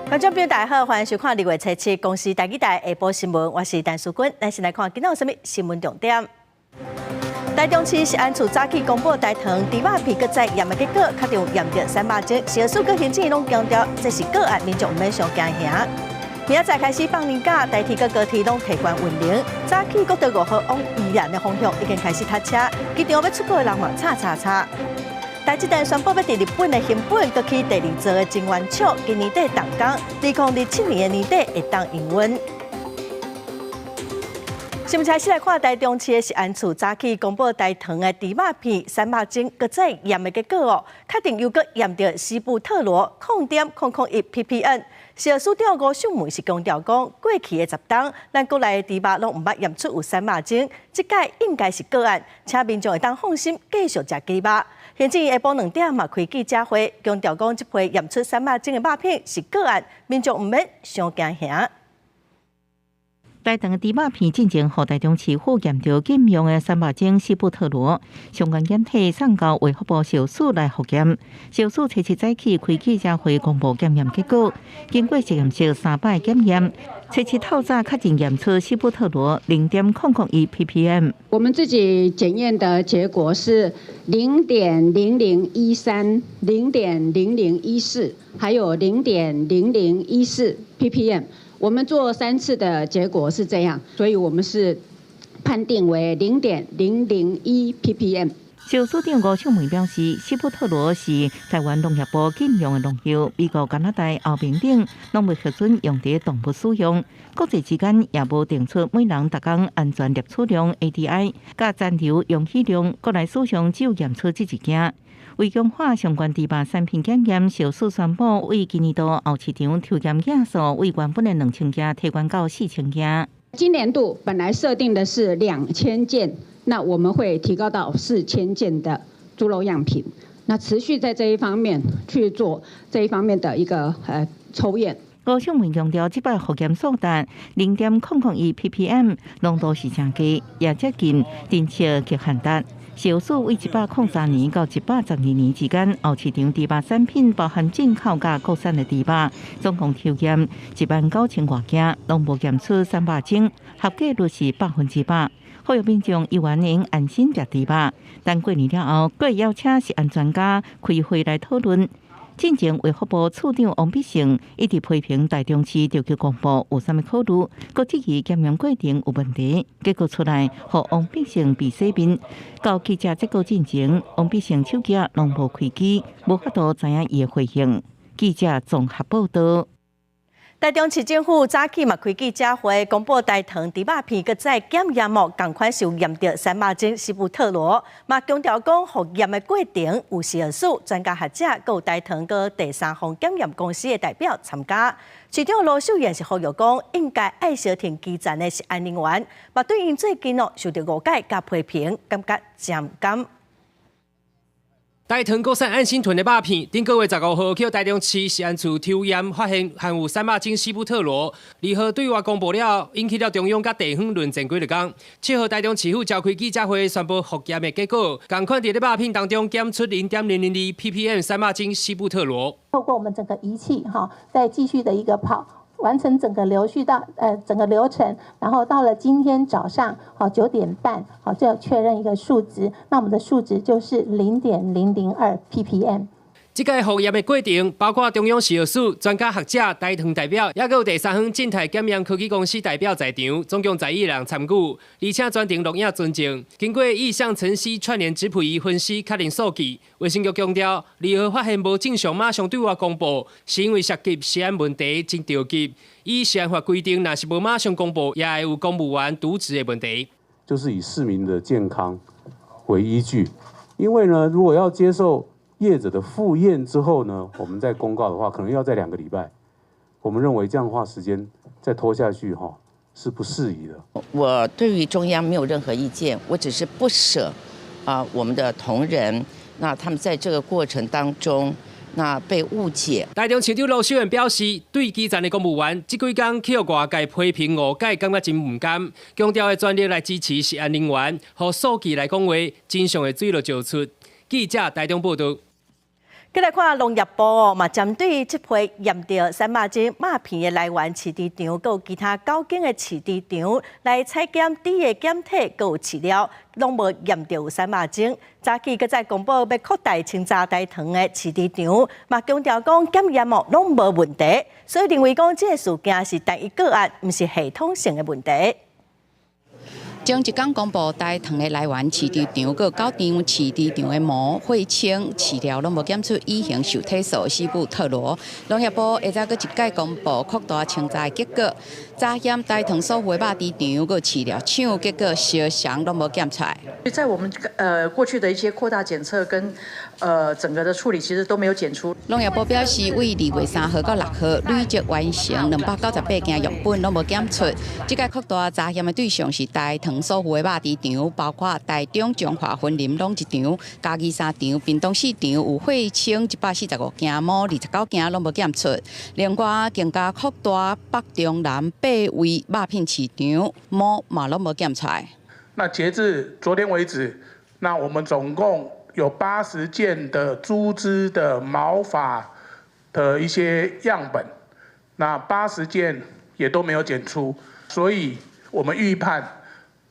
觀眾朋友大家好，歡迎收看2月初7公視台語台下晡新聞，我是陳淑君。咱先來看今仔有啥物新聞重點。台中市食安處早起公布大唐豬肉片閣再驗的結果，確定有驗著瘦肉精。食藥署佮行政院攏強調，這是個案，民眾毋免傷驚嚇。明仔載開始放年假，台鐵佮高鐵攏提懸運能。早起國道5號往宜蘭的方向已經開始塞車，機場欲出國的人嘛吵吵吵。台積電宣布欲佇日本的熊本閣起第二座的晶圓廠，今年底動工，2027年的年底會當營運。新聞開始來看台中市的食安處早起公布大唐的豬肉片瘦肉精閣再驗的結果哦，確定又閣驗著西布特羅0.001 ppm。食藥署長吳秀梅是強調講，過去的10冬，咱國內的豬肉攏毋捌驗出有瘦肉精，這擺應該是個案，請民眾會當放心繼續食雞肉。行政院下晡2點嘛開記者會，強調講這批驗出瘦肉精的肉片是個案，民眾毋免傷驚嚇。大唐的豬肉片進前予台中市府驗著禁用的瘦肉精西布特羅，相關檢體送到衛福部食藥署來複驗。食藥署初七早起開記者會公布檢驗結果，經過實驗室三擺檢驗，初七透早確認驗出西布特羅0.001 ppm。我們自己檢驗的結果是0.0013、0.0014，還有0.0014 ppm。我們做三次的結果是這樣，所以我們是判定為0.001 ppm。食藥署長吳秀梅表示，西布特羅是台灣農業部禁用的農藥，美國、加拿大、歐盟等攏未核准用佇動物使用，國際之間也無定出每人逐工安全攝取量 ADI 佮殘留容許量，國內史上只有驗出這一件。為強化相關豬肉產品檢驗，食藥署宣布，為今年度後市場抽檢件數，為原本的2000件提懸到4000件。今年度本來設定的是2000件，那我們會提高到四千件的豬肉樣品，那持續在這一方面去做這一方面的一個抽驗。吳秀梅強調，這擺複驗數值0.001 ppm，濃度是誠低，也接近偵測極限值。食藥署為103年到112年之間，後市場豬肉產品包含進口佮國產的豬肉，總共抽驗1萬9千外件，攏無驗出瘦肉精，合格率是100%。呼籲民眾猶原會安心食豬肉。等過年了後，閣會邀請食安專家開會來討論。進前衛福部次長王必勝一直批評台中市著急公布有啥物考慮，閣質疑檢驗過程有問題，結果出來，予王必勝被洗面。到記者這個進前，王必勝手機攏無開機，無法度知影伊的回應。記者綜合報道。台中市政府早起嘛開記者會，公布大唐豬肉片閣再檢驗哦，仝款是有驗著瘦肉精西布特羅，嘛強調講複驗的過程有食藥署專家學者，閣有大唐佮第三方檢驗公司的代表參加。市長盧秀燕是呼籲講，應該愛相挺基層的食安人員，嘛對𪜶最近哦受著誤解佮批評，感覺誠毋甘。大唐國產安心豚的肉片，頂個月15號去台中市食安處抽驗，發現含有瘦肉精西布特羅。2號對外公布了，引起了中央佮地方論戰幾工。7號台中市府召開記者會，宣布複驗的結果，仝款佇咧肉片當中檢出0.002 ppm 瘦肉精西布特羅。透過我們整個儀器哈，再繼續的一個跑，完成整個流序到整個流程，然後到了今天早上好9點半，好就要確認一個數值，那我們的數值就是0.002 ppm。這個複驗的過程包括中央食藥署專家學者、大唐代表，抑閣有第三方靜態檢驗科技公司代表在場，總共11人參與，而且全程錄影存證。經過意向晨曦串聯質譜儀分析確認數據，衛生局強調，2號發現無正常，馬上對外公布，是因為涉及食安問題真著急。依食安法規定，若是無馬上公布，也會有公務員瀆職的問題。就是以市民的健康為依據，因為呢，如果要接受業者的複驗之後呢，我們再公告的話，可能要再2個禮拜。我們認為這樣的話，時間再拖下去，哈，是不適宜的。我對於中央沒有任何意見，我只是不捨啊，我們的同仁，那他們在這個過程當中，那被誤解。台中市長盧秀燕表示，對基層的公務員這幾工去予外界批評誤解，感覺真毋甘，強調會全力來支持食安人員，予數據來講話，真相會水落石出。記者台中報道。閣來看農業部哦，嘛針對這批驗著瘦肉精肉片的來源飼豬場，閣有其他九間的飼豬場來採檢豬的檢體，閣有飼料，攏無驗著有瘦肉精。早起閣再公布欲擴大清查大腸的飼豬場，嘛強調講檢驗哦攏無問題，所以認為講這个事件是單一個案，毋是系統性的問題。前一工公布大腸的來源飼豬場，閣九場飼豬場的毛、血清、飼料攏無檢出乙型受體素西布特羅。農業部下晝閣一改公布擴大清查的結果，查驗大腸所有的肉豬場閣飼料廠，結果相仝攏無檢出來。在我們過去的一些擴大檢測跟整個的處理，其實都沒有檢出。農業部表示，為2月3號到6號累積完成298件樣本，攏無檢出。這擺擴大查驗的對象是大腸所有的肉豬場，包括台中彰化雲林攏一場，嘉義三場，屏東四場，有血清145件，毛29件攏無檢出。另外，更加擴大北中南八位肉品市場，毛嘛攏無檢出來。那截至昨天為止，那我們總共有80件的豬隻的毛髮的一些樣本，那80件也都沒有檢出，所以我們預判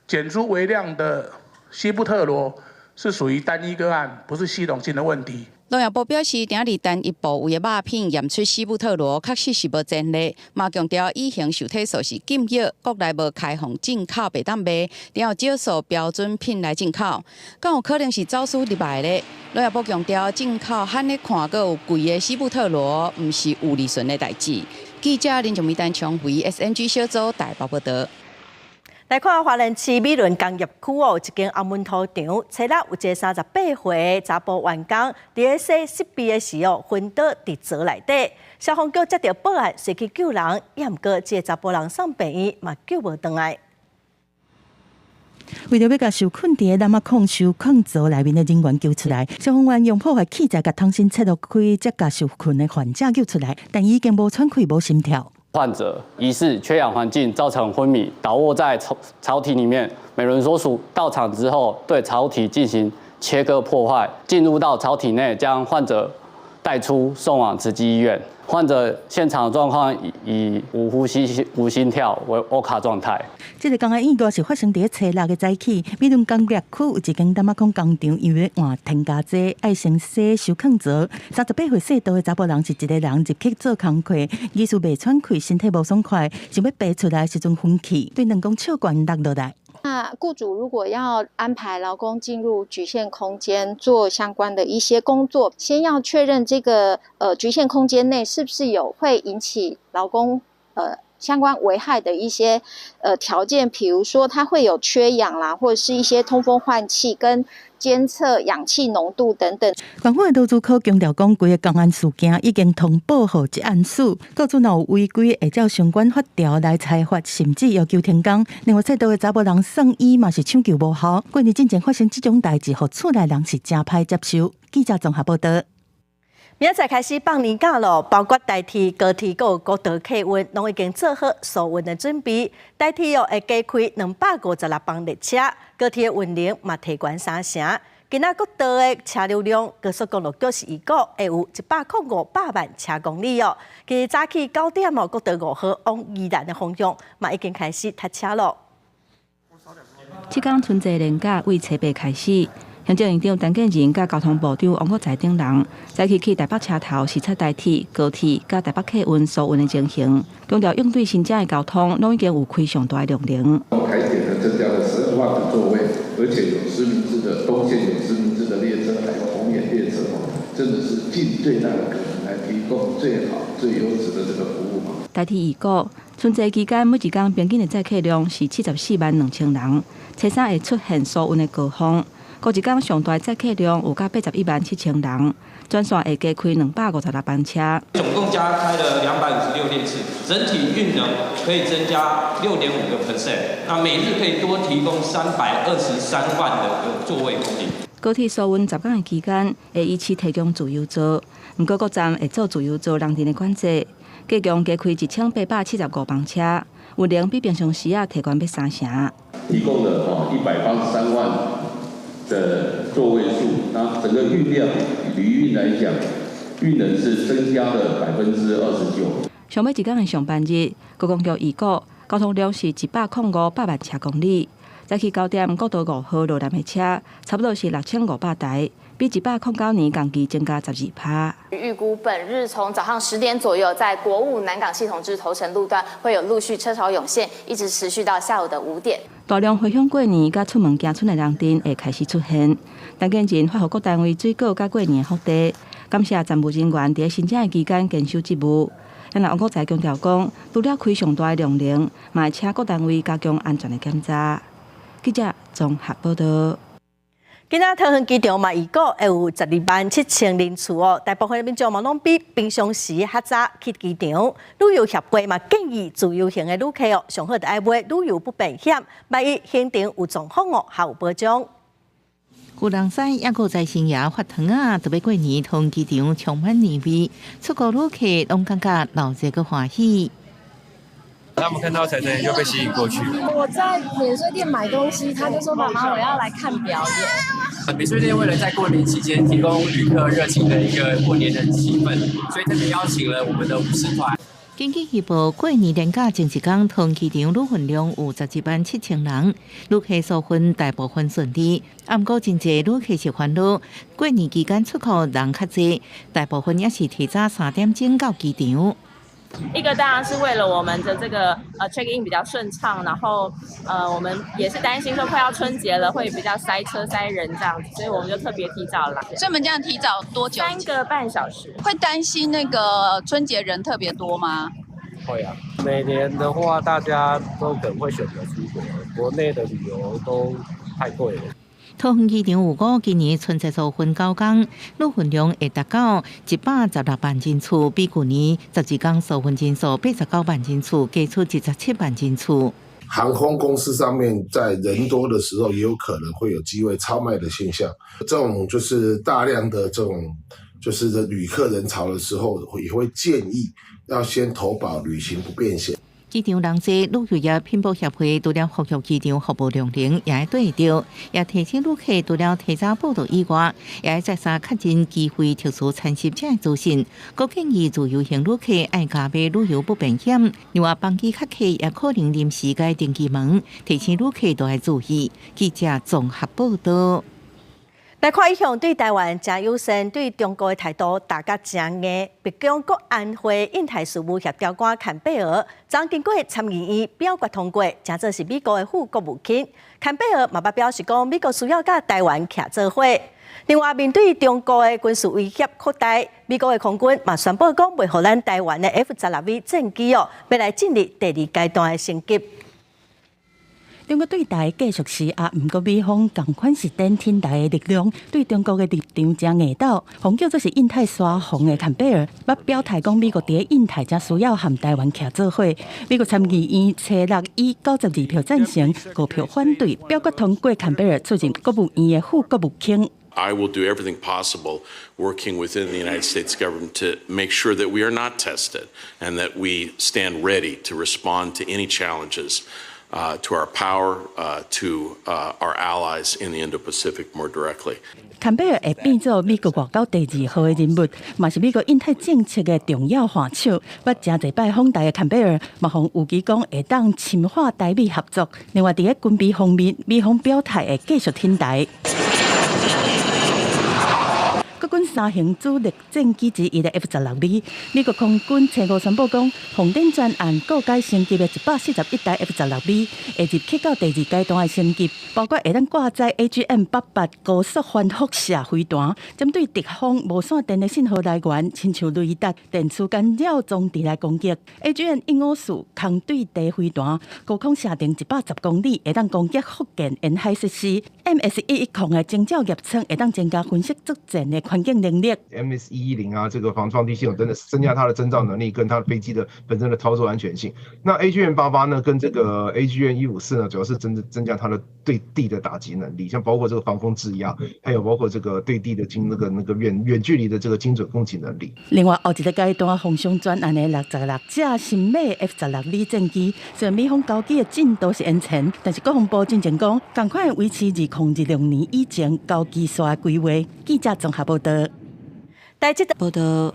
檢出微量的西布特羅是屬於單一個案，不是系統性的問題。農業部表示，定佇單一部位的肉品驗出西布特羅，確實是無前例。嘛強調，乙型受體素是禁藥，國內無開放進口，袂當賣，著愛少數標準品來進口。敢有可能是走私入來的？農業部強調，進口罕咧看閣有貴的西布特羅，毋是有利潤的代誌。記者林仲美丹昌輝 SNG 小組台北報道。來看花蓮市美崙工業區哦，一間紅毛塗場，初六有一个38歲查埔員工，佇咧洗設備的時候昏倒佇槽內底，消防局接著報案，隨去救人，也毋過這个查埔人送病院嘛救無轉來。為著欲共受困佇個楠仔礦受礦槽內面的人員救出來，消防員用破壞器材共銅芯切落開，才共受困的患者救出來，但已經無喘氣、無心跳。患者疑似缺氧環境造成昏迷，倒臥在槽體裡面。美崙所署到場之後，對槽體進行切割破壞，進入到槽體內，將患者帶出送往慈濟醫院。患者現場狀況以無呼吸、無心跳為 OHCA 狀態。這个工安意外是發生佇初六的早起，美崙工業區有一間楠仔礦工廠，因為換添加劑，愛先洗收礦槽。38歲姓杜的查埔人是一个人入去做工課，疑似袂喘氣，身體無爽快，想欲爬出來時陣昏去，對2公尺懸落落來。那雇主如果要安排勞工進入局限空間做相關的一些工作，先要確認這個局限空間內是不是有會引起勞工相關危害的一些條件，譬如說它會有缺氧啦，或者是一些通風換氣跟監測氧氣濃度等等。縣府的勞資科強調講，規个工安事件已經通報予職安署，雇主若有違規，會照相關法條來裁罰，甚至要求停工。另外，姓杜的查埔人送醫嘛是搶救無效。過年進前發生這種代誌，予厝內人是誠歹接受。記者綜合報道。明仔載開始放年假囉，包括台鐵、高鐵、閣有國道客運，攏已經做好疏運的準備。台鐵哦會加開256班列車，高鐵的運能嘛提懸三成。今仔國道的車流量，高速公路局是預估會有105百萬車公里哦。其實早起9點哦，國道5號往宜蘭的方向嘛已經開始塞車囉。這工春節連假為初八開始。行政院長陳建仁佮交通部長王國材等人早起去台北車頭視察台鐵、高鐵佮台北客運疏運的情形，強調應對新增的交通，攏已經有開上大的量能。台鐵呢增加了12萬個座位，而且有實名制的東線有實名制的列車，還有紅眼列車，真的是盡最大的可能來提供最好、最優質的這個服務。台鐵預估春節期間每一工平均的載客量是74萬2千人，初三會出現疏運的高峰。過一工上大載客量有到81萬7千人，專線會加開256班車。總共加開了256列次，整體運能可以增加6.5%，那每日可以多提供323萬的個座位公里。高鐵疏運10工的期間，會依次提供自由座，毋過各站會做自由座人陣的管制，計共加開1875班車，運能比平常時仔提懸欲三成。提供了哦183萬的座位數，那整個運量旅運來講，運能是增加了29%。上尾一工的上班日，觀光局預估交通量是105百萬車公里。早起9點國道5號落南的車，差不多是6500台，比109年同期增加12%。預估本日從早上10點左右，在國五南港系統至頭城路段會有陸續車潮湧現，一直持續到下午的5點。大量回鄉過年佮出門行春的人陣會開始出現。陳建仁發予各單位水果佮過年的福袋，感謝站務人員佇申請的期間堅守職務。但王國材強調講，除了開上大的量能，嘛會請各單位加強安全的檢查。記者綜合報道。今仔桃園機場嘛，預估會有12萬7千人次哦。大部分民眾嘛，攏比平常時較早去機場。旅遊協會嘛建議自由行的旅客哦，上好著愛買旅遊不便險，萬一行程有狀況哦，較有保障。有人知抑閣財神爺發糖仔，特別過年桃園機場充滿年味，出國旅客攏感覺鬧熱閣歡喜。他們看到財神爺就被吸引過去。我在免稅店買東西，他就說：“媽媽，我要來看表演。” 免稅店為了在過年期間提供旅客熱情的一個過年的氣氛，所以特別邀請了我們的舞獅團。根據預報，過年連假前一工，桃園機場旅運量有12萬7千人，旅客疏運大部分順利。毋過真濟旅客是煩惱，過年期間出國人較濟，大部分也是提早3點鐘到機場。一個當然是為了我們的這個check in 比較順暢，然後我們也是擔心說快要春節了會比較塞車塞人這樣子，所以我們就特別提早來。所以你們這樣提早多久？3個半小時。會擔心那個春節人特別多嗎？會啊，每年的話大家都可能會選擇出國，國內的旅遊都太貴了。桃園機場預估今年春節疏運九工，旅運量會達到116萬人次，比舊年12工疏運人數89萬人次，加出27萬人次。航空公司上面在人多的時候，也有可能會有機位超賣的現象。這種就是大量的這種就是旅客人潮的時候，也會建議要先投保旅行不便險。機場人濟，旅遊業品保協會除了呼籲機場服務量能也會對著，也提醒旅客除了提早報到以外，也愛再三確認機費特殊餐食這資訊。閣建議自由行旅客愛加買旅遊不便險，另外班機較客也可能臨時改登機門，提醒旅客都愛注意。記者綜合報道。來看一向對台灣誠友善，對中國的態度打甲誠硬。白宮國安會印太事務協調官坎貝爾，昨經過參議院表決通過，成做是美國的副國務卿。坎貝爾嘛捌表示講，美國需要佮台灣徛做伙。另外，面對中國的軍事威脅擴大，美國的空軍嘛宣布講，袂予咱台灣的 F-16V 戰機哦，欲來進入第二階段的升級。中國對台繼續施壓，毋過美方仝款是展挺台的力量，對中國的立場誠硬鬥，予叫做是印太沙皇的坎貝爾，捌表態講美國佇印太誠需要和台灣徛做伙。美國參議院初六以92票贊成、5票反對，表決通過坎貝爾出任國務院的副國務卿。 I will do everything possible working within the United States government to make sure that we are not tested and that we stand ready to respond to any challenges to our power, to our allies in the Indo-Pacific more directly. 坎貝爾會變做美國外交第二號的人物，嘛是美國印太政策的重要換手。捌誠濟擺訪台的坎貝爾，嘛予預期講會當深化台美合作。另外，佇咧軍備方面，美方表態會繼續挺台。國軍三型主力戰機之一的 F-16V，美國空軍初五宣布講，鳳頂專案告改升級的141台 F-16V 會入去到第二階段的升級，包括會當掛載 AGM-88高速反輻射飛彈，針對敵方無線電的信號來源，親像雷達、電磁干擾裝置來攻擊。AGM-154空對地飛彈，高空射程110公里，會當攻擊福建沿海設施。MS-110的偵照攝艙會當增加分析作戰的環境能力。 MS-110啊，這個防撞擊系統等等，增加它的偵照能力跟它的飛機的本身的操作安全性。那 AGM-88呢，跟這個 AGM-154呢，主要是增加它的對地的打擊能力，像包括這個防空制壓，還有包括這個對地的精那個遠距離的這個精準攻擊能力。另外，後一個階段鳳翔專案的66隻新買 F-16V 戰機，雖然美方交機的進度是延前，但是國防部進前講，仝款維持2026年以前交機數的規劃。記者綜合報道。但這報道。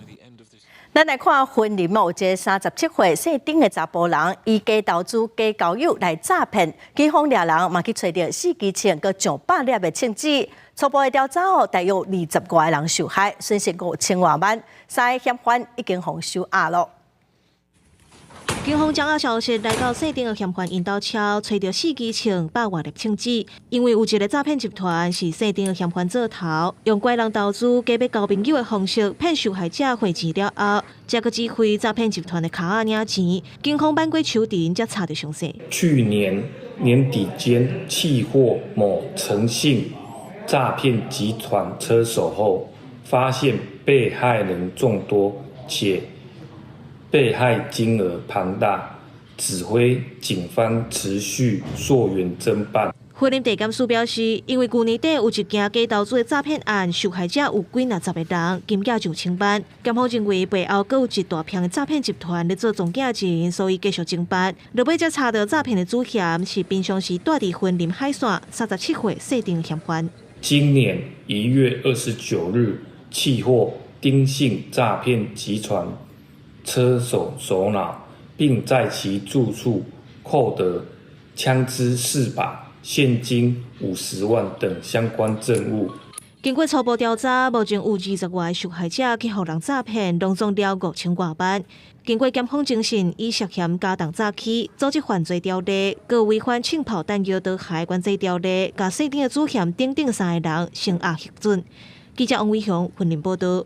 咱來看雲林有一个37歲姓丁的查埔人，以假投資、假交友來詐騙，警方掠人嘛去揣著四支槍、閣上百粒的槍支。初步的調查哦，大約20外个人受害，損失5000外萬。三个嫌犯已經予收押囉。警方掌握消息，來到姓丁的嫌犯𪜶兜抄，揣著四支槍、百外粒槍支。因為有一个詐騙集團是姓丁的嫌犯做頭，用拐人投資、假欲交朋友的方式騙受害者匯錢了後，才閣指揮詐騙集團的跤仔領錢。警方挽過手鐲，才查著詳細。去年年底間，緝獲某誠信詐騙集團車手後，發現被害人眾多，且被害金額龐大，指揮警方持續溯源偵辦。雲林地檢署表示，因為舊年底有一件假投資的詐騙案，受害者有幾若十個人，金額上千萬。檢方認為背後閣有一大片的詐騙集團咧做中介人，所以繼續偵辦。落尾才查著詐騙的主嫌是平常時蹛佇雲林海線37歲姓丁嫌犯。今年1月29日，緝獲丁姓詐騙集團車手首腦，並在其住處扣得槍支4把、現金50萬等相關證物。經過初步調查，目前有20外受害者去予人詐騙，攏總了5000外萬。經過檢方偵訊，以涉嫌加重詐欺、組織犯罪條例、閣違反槍炮彈藥刀械管制條例，共姓丁的主嫌等等三个人聲押核准。記者王偉雄雲林報道。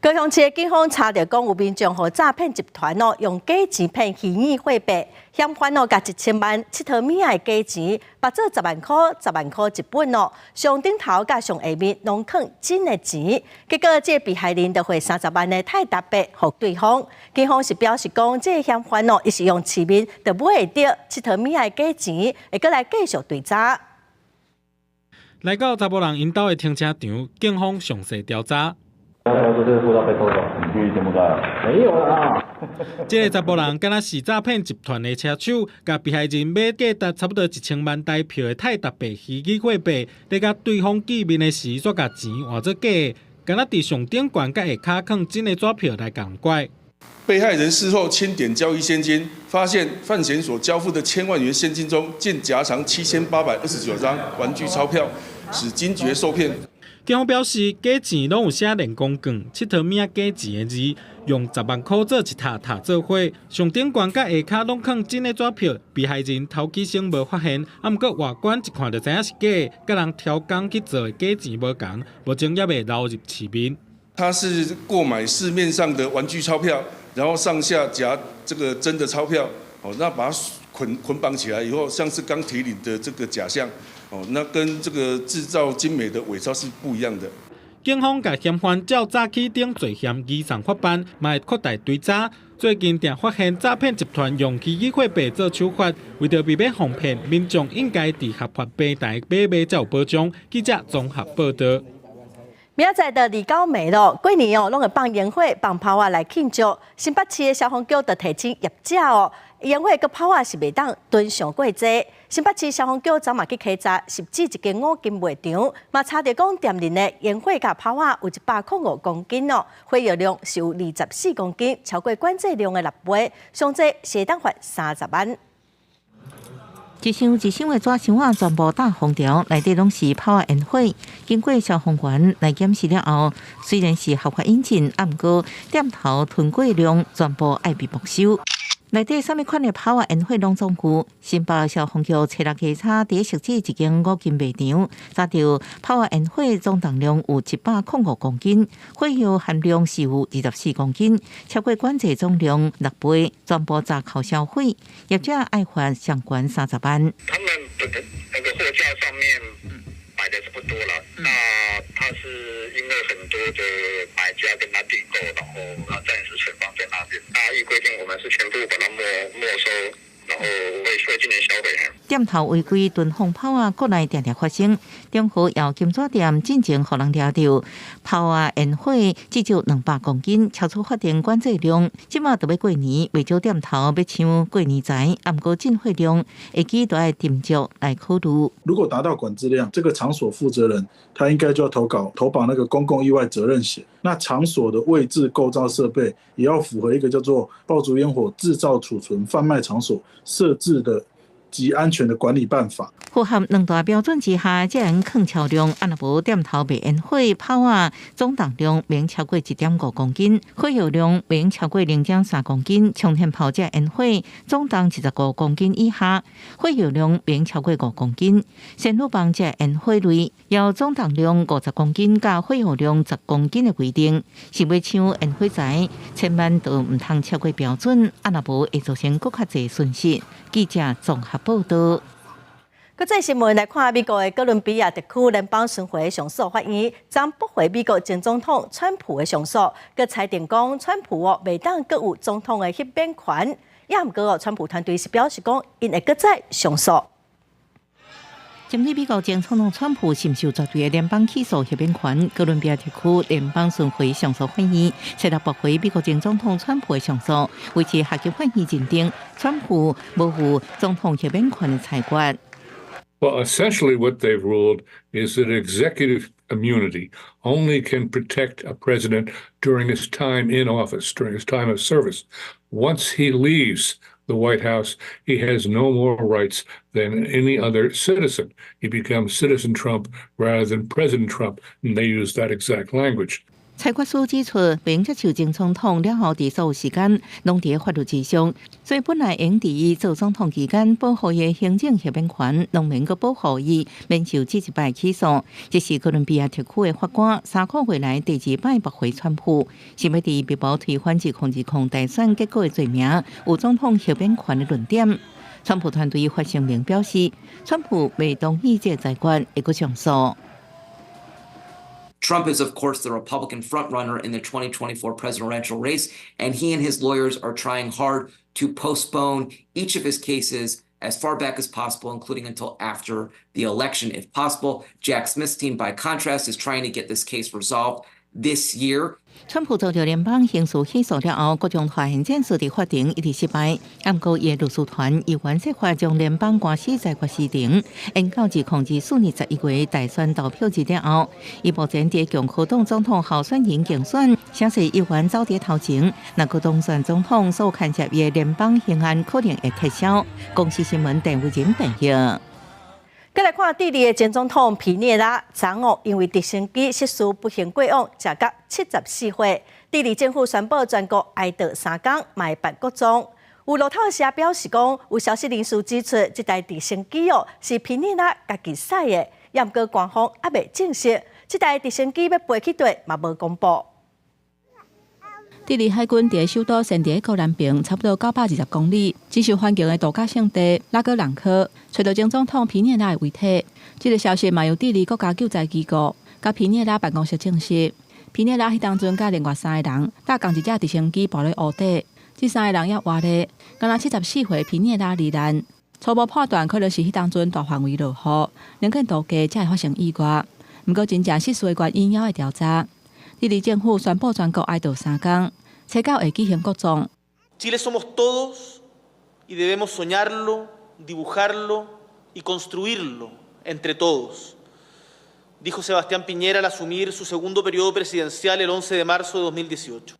高雄市的警方查著講，有民眾予詐騙集團哦，用假錢騙虛擬貨幣，嫌犯哦，共1000萬𨑨迌物仔的假錢，別做10萬箍、10萬箍一本哦，上頂頭佮上下面攏囥真的錢，結果這個被害人就匯30萬的泰達幣予對方。警方是表示講，這個嫌犯哦，伊是用市面就買會著𨑨迌物仔的假錢，會閣來繼續追查。來到查埔人𪜶兜的停車場，警方詳細調查。他說這個護照被偷走，你去柬埔寨？沒有啊！這个查埔人敢若是詐騙集團的車手，共被害人買價值差不多1000萬台票的泰達幣虛擬貨幣，咧共對方見面的時，煞共錢換做假的，敢若佇上頂懸佮下跤囥真的紙票來共拐。被害人事後清點交易現金，發現犯嫌所交付的千萬元現金中，竟夾藏7829張玩具鈔票，使驚覺受騙。警方表示，假錢攏有寫練功棍、𨑨迌物仔假錢的字，用10萬箍做一疊疊做伙，上頂懸佮下跤攏囥真的紙票，被害人頭幾先無發現，啊，毋過外觀一看就知影是假，佮人挑工去做的假錢無仝，目前猶未流入市面。他是購買市面上的玩具鈔票，然後上下夾這個真的鈔票，哦，那把它捆捆綁起來以後，像是剛提領的這個假象。哦，那跟這個製造精美的偽鈔是不一樣的。警方共嫌犯照早起等罪嫌移送法辦，嘛會擴大追查。最近定發現詐騙集團用虛擬貨幣做手法，為著避免予騙，民眾應該佇合法平台買賣才有保障。記者綜合報道。明仔載就29暝囉，過年哦，攏會放煙火、放炮仔來慶祝。新北市的消防局就提醒業者哦，煙火佮炮仔是袂當囤傷過濟。新北市消防局昨嘛去稽查，汐止一間五金賣場，嘛查著講店內的煙火佮炮仔有105公斤哦，火藥量是有24公斤，超過管制量的6倍，上濟是會當罰30萬。一箱一箱的紙箱仔全部罩封條，內底攏是炮仔煙火。經過消防員來檢視了後，雖然是合法引進，啊，毋過店頭囤過量全部愛被沒收。內底啥物款的炮仔煙火攏總有。新北消防局初六稽查，佇汐止一間五金賣場，查著炮仔煙火總重量有105公斤，火藥含量是有24公斤，超過管制總量6倍，全部查扣銷毀，業者愛罰上懸30萬。他們的那個貨架上面擺的是不多了，那他是因為很多的買家跟他訂購，然後他暫時存放在那邊。那依規定，我們是全部把它沒收，然後會進行銷毀。店頭違規囤放炮仔，國內定定發生。中和窯金紙店進前予人掠著炮仔煙火至少200公斤，超出法定管制量。這馬就欲過年，袂少店頭欲搶過年財，毋過進貨量會記都愛斟酌來考慮。如果達到管制量，這個場所負責人他應該就要投保投保那個公共意外責任險。那場所的位置、構造設備也要符合一個叫做爆竹煙火製造、儲存、販賣場所設置的及安全的管理辦法。符合兩大標準之下，才會放超量。啊，若無店頭賣煙火炮仔，總重量免超過1.5公斤，火藥量免超過0.3公斤。沖天炮這煙火總重25公斤以下，火藥量免超過5公斤。仙女棒這煙火類要總重量50公斤佮火藥量10公斤的規定，是欲搶煙火財，千萬都毋通超過標準，啊，若無會造成閣較濟損失。記者綜合報道。國際新聞來看，美國的哥倫比亞特區聯邦巡迴上訴法院昨駁回美國前總統川普的上訴，閣裁定講川普哦袂當閣有總統的赦免權。也毋過哦，川普團隊是表示講，𪜶會閣再上訴。針對美國前總統川普承受絕對的聯邦起訴赦免權，哥倫比亞特區聯邦巡迴上訴法院設立駁回美國前總統川普的上訴，維持下級法院認定川普無負總統赦免權的裁決。 Well, essentially, what they've ruled is that executive immunity only can protect a president during his time in office, during his time of service. Once he leaves the White House, he has no more rights than any other citizen. He becomes Citizen Trump rather than President Trump, and they use that exact language. 裁決書指出，袂接受前總統了後，佇所有時間攏佇法律之上，所以本來應佇伊做總統期間保護伊的行政赦免權，攏免閣保護伊免受這一擺起訴。這是哥倫比亞特區的法官3個月來第二擺駁回川普，是欲佇密謀推翻2020大選結果的罪名，有總統赦免權的論點。川普團隊發聲明表示，川普袂同意這個裁決，會閣上訴。 Trump is, of course, the Republican frontrunner in the 2024 presidential race, and he and his lawyers are trying hard to postpone each of his cases as far back as possible, including until after the election, if possible. Jack Smith's team, by contrast, is trying to get this case resolved this year. 川普遭著聯邦刑事起訴了後，各種發現戰術佇法庭一直失敗。毋過，伊的律師團依原計劃將聯邦官司裁決時程延到2024年11月大選投票日了後。伊目前佇共和黨總統候選人競選，聲勢依然走佇頭前。若閣當選總統，所牽涉伊的聯邦刑案可能會撤銷。公視新聞鄧慧仁編譯。閣來看智利的前總統皮涅拉，昨哦因為直升機失事不幸過往，終甲74歲。智利政府宣布全國哀悼3工，嘛會辦國葬。有路透社表示講，有消息人士指出，這台直升機哦是皮涅拉家己駛的，也毋過官方猶未證實，這台直升機欲飛去佗嘛無公布。智利海軍佇首都聖迭戈南邊，差不多920公里，真受歡迎的度假勝地拉哥朗科，揣著前總統皮涅拉的遺體。這個消息嘛由智利國家救災機構佮皮涅拉辦公室證實。皮涅拉彼當陣佮另外三個人搭仝一架直升機跋落湖底，這三個人猶活咧，敢若74歲皮涅拉罹難。初步判斷可能是彼當陣大範圍落雨，能見度低才會發生意外。毋過真正失事的原因猶愛調查。智利政府宣布全國哀悼3工，初九會舉行國葬。 Chile somos todos y debemos soñarlo, dibujarlo y construirlo entre todos, dijo Sebastián Piñera al asumir su segundo periodo presidencial el 11 de marzo de 2018.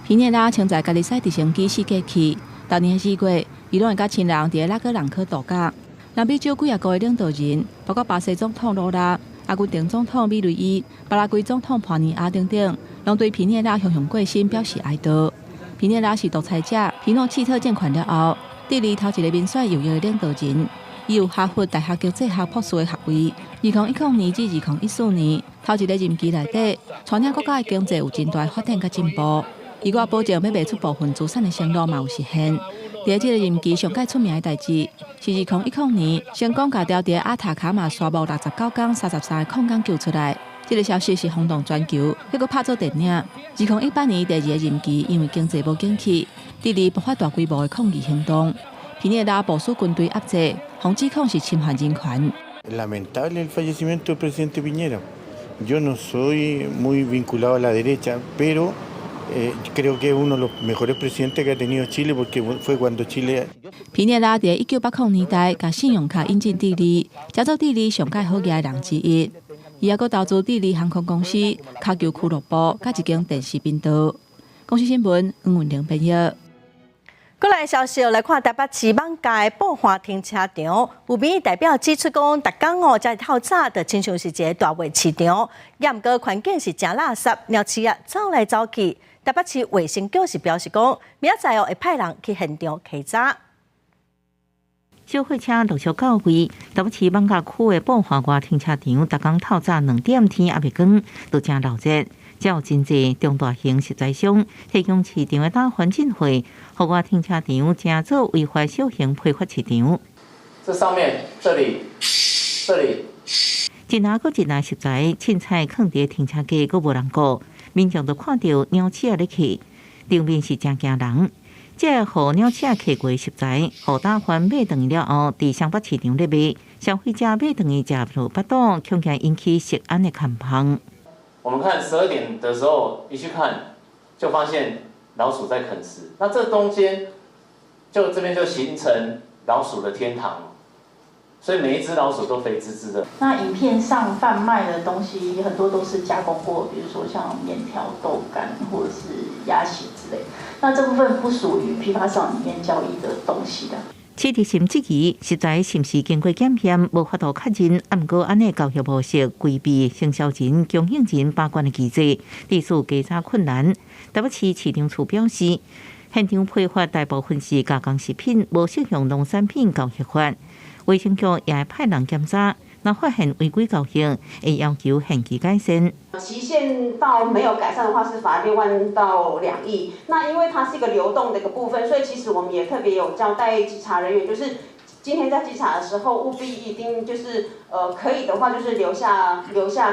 皮涅拉曾在家己駛直升機死過去，逐年4月，伊攏會佮親人佇拉哥朗科度假。南美洲幾仔個的領導人，包括巴西總統盧拉、阿根廷總統米雷伊、巴拉圭總統潘尼亞等等，攏對皮涅拉雄雄過身表示哀悼。皮涅拉是獨裁者皮諾契特政權了後，智利頭一个民選右翼的領導人。伊有哈佛大學經濟學博士的學位。2010年至2014年，頭一个任期內底，帶領國家的經濟有真大的發展佮進步。伊閣保證欲賣出部分資產的承諾嘛有實現。佇這个任期上蓋出名的代誌，是2010年成功共牢佇阿塔卡馬沙漠69工33个礦工救出來。這个消息是轟動全球，猶閣拍做電影。2018年第二个任期，因為經濟無景氣，智利爆發大規模的抗議行動。皮涅拉部署軍隊壓制，予指控是侵犯人權。 Lamentable el fallecimiento del presidente Piñera. Yo no soy muy vinculado a la derecha, pero creo que es uno de los mejores presidentes que ha tenido Chile porque fue cuando Chile 皮涅拉佇1980年代共信用卡引進智利，成做智利上蓋好額的人之一。伊猶閣投資智利航空公司、跤球俱樂部，佮一間電視頻道。公視新聞黃文玲編譯。過來消息來看，台北市艋舺的寶華停車場，有民意代表指出講，逐工哦，這透早就親像是一个大賣市場，也毋過環境是誠垃圾，鳥鼠仔走來走去。台北市衛生局是表示講，明仔載哦會派人去現場稽查。小貨車陸續到位，台北市艋舺區的寶華外停車場，逐工透早2點天猶未光，都誠鬧熱。遮有真濟中大型食材商提供市場的打環進貨，戶外停車場成做違法小型批發市場。這上面，這裡，這裡，一籃閣一籃食材，凊彩囥佇停車格，閣無人顧，民眾就看著鳥鼠仔咧去，場面是誠驚人。這予鳥鼠仔客過食材，予打翻買轉去了後，佇雙北市場咧賣，消費者買轉去食落腹肚，恐驚引起食安的空芳。我們看12點的時候一去看，就發現老鼠在啃食。那這中間就這邊就形成老鼠的天堂，所以每一隻老鼠都肥滋滋的。那影片上販賣的東西很多都是加工過，比如說像麵條、豆乾或者是鴨血之類。那這部分不屬於批發市場裡面交易的東西的。市質審質疑，食材是毋是經過檢驗，無法度確認。啊，毋過按呢交易模式規避承銷人、供應人把關的機制，致使稽查困難。台北市市長處表示，現場批發大部分是加工食品，無適用農產品交易法。衛生局也會派人檢查，若發現違規交易，會要求限期改善。期限到沒有改善的話，是罰6萬到2億。那因為它是一個流動的一個部分，所以其實我們也特別有交代稽查人員，就是今天在稽查的時候，務必一定就是可以的話，就是留下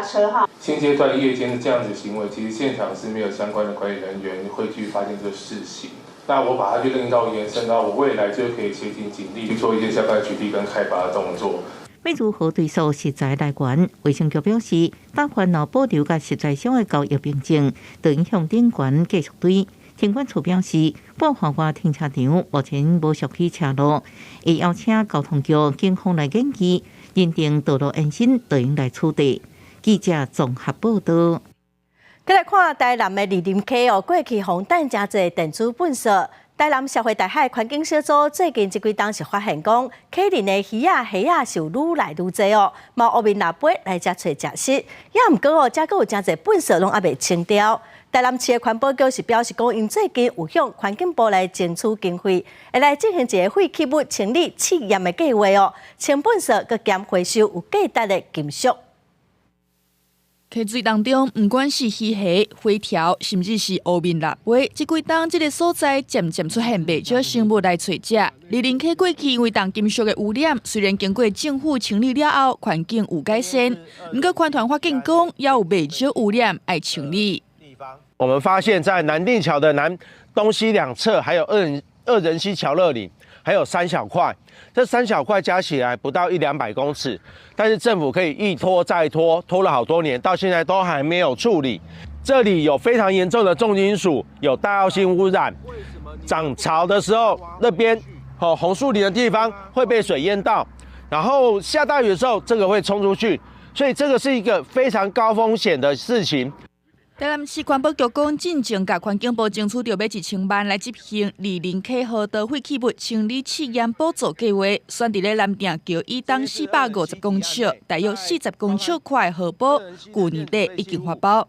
車號。現階段夜間這樣子行為，其實現場是沒有相關的管理人員會去發現這個事情。那我把它去認到延伸到我未來就可以協警警力去做一些相關取締跟開罰的動作。欲如何追溯食材來源？衛生局表示，打翻若保留佮食材商的交易憑證，就影響頂懸繼續追。停管處表示，寶華外停車場目前無屬於車路，會邀請交通局、警方來研究，認定道路延伸，就用來處理。記者綜合報導。閣來看台南的二林溪哦，過去予擲誠濟電子糞埽。台南社會大海環境小組最近這幾冬是發現講，溪裡的魚仔、蝦仔是有愈來愈濟哦，嘛烏面蜊飛來遮揣食食，也毋過哦，遮閣有誠濟糞埽攏猶未清掉。台南市的環保局是表示講，𪜶最近有向環境部來爭取經費，會來進行一個廢棄物清理試驗的計劃哦，清糞埽閣兼回收有價值的金屬。溪水當中，毋管是魚蝦、火條，甚至是烏面蜊飛，這幾冬這个所在漸漸出現袂少生物來揣食。二林溪過去因為重金屬的污染，雖然經過政府清理了後，環境有改善，毋過環團發現講，猶有袂少污染愛清理。我們發現，在南碇橋的南東西兩側，還有二仁溪橋樂里，還有三小塊，這三小塊加起來不到一兩百公尺，但是政府可以一拖再拖，拖了好多年，到現在都還沒有處理。這裡有非常嚴重的重金屬，有戴奧辛污染。漲潮的時候，那邊哦紅樹林的地方會被水淹到，然後下大雨的時候，這個會衝出去，所以這個是一個非常高風險的事情。台南市環保局講，進前共環境部爭取著欲1000萬來執行二林溪河道廢棄物清理試驗補助計劃，選佇咧南碇橋以東450公尺，大約40公尺寬河坡，舊年底已經發包。